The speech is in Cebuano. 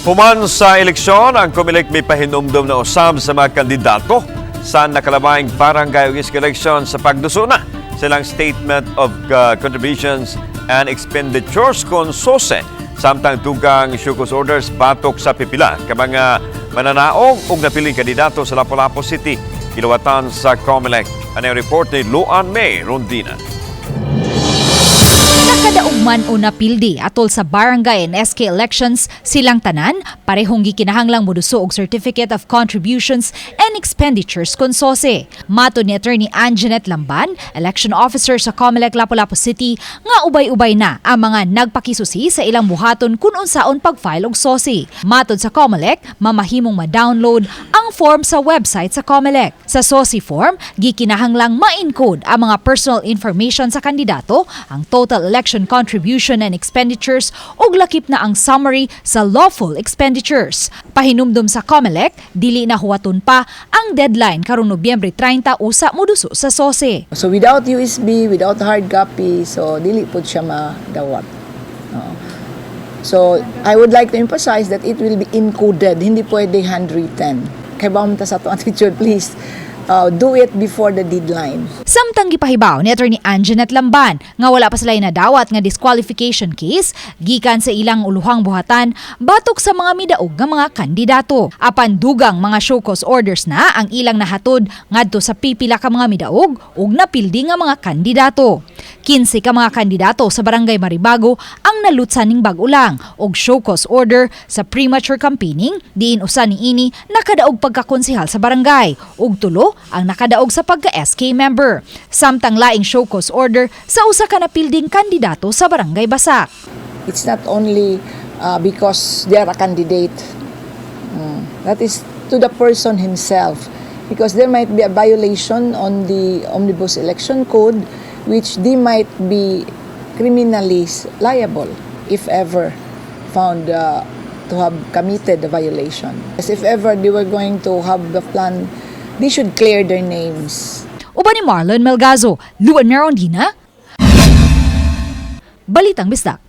Human sa eleksyon, ang Comelec may pahinumdom na usab sa mga kandidato sa nakalabayng barangay ug election sa pagduso na silang Statement of Contributions and Expenditures kon SOCE, samtang dugang show cause orders batok sa pipila ka mga mananaog ug napiling kandidato sa Lapu-Lapu City, giluwatan sa Comelec. Ano ang report ni Luan May Rondina? Nakadaog man o napildi atol sa barangay and SK elections, silang tanan parehong gikinahanglang moduso og Certificate of Contributions and Expenditures kon SOCE. Matod ni Attorney Anjanette Lamban, election officer sa Comelec Lapu-Lapu City, nga ubay-ubay na ang mga nagpakisusi sa ilang buhaton kung unsaon pag-file og SOCE. Matod sa Comelec, mamahimong ma-download ang form sa website sa Comelec. Sa SOCE form, gikinahanglang ma-encode ang mga personal information sa kandidato, ang total election contribution and expenditures ug lakip na ang summary sa lawful expenditures. Pahinumdom sa Comelec, dili na huwaton pa ang deadline karong Nobyembre 30 usa moduso sa SOCE. So without USB, without hard copy, so dili po siya madawat. Oo. So I would like to emphasize that it will be encoded, hindi pwede handwritten. Kay ba ta sa ato attitude, please do it before the deadline. Samtang gipahibaw ni Attorney Anjanette Lamban nga wala pa sila nadawat nga disqualification case gikan sa ilang uluhang buhatan batok sa mga midaog nga mga kandidato. Apan dugang mga show cause orders na ang ilang nahatod ngadto sa pipila ka mga midaog ug napildi nga mga kandidato. 15 ka mga kandidato sa Barangay Maribago ang nalutsan ning bag-o lang og show cause order sa premature campaigning, diin usa niini nakadaog pagkakonsehal sa barangay ug tulo ang nakadaog sa pagka-SK member. Samtang laing show cause order sa usa ka napilding kandidato sa Barangay Basak. It's not only because they are a candidate. That is to the person himself. Because there might be a violation on the Omnibus Election Code, which they might be criminally liable if ever found to have committed the violation. As if ever they were going to have the plan, they should clear their names. Uban ni Marlon Melgazo, Luan Merondina, Balitang Bisdak.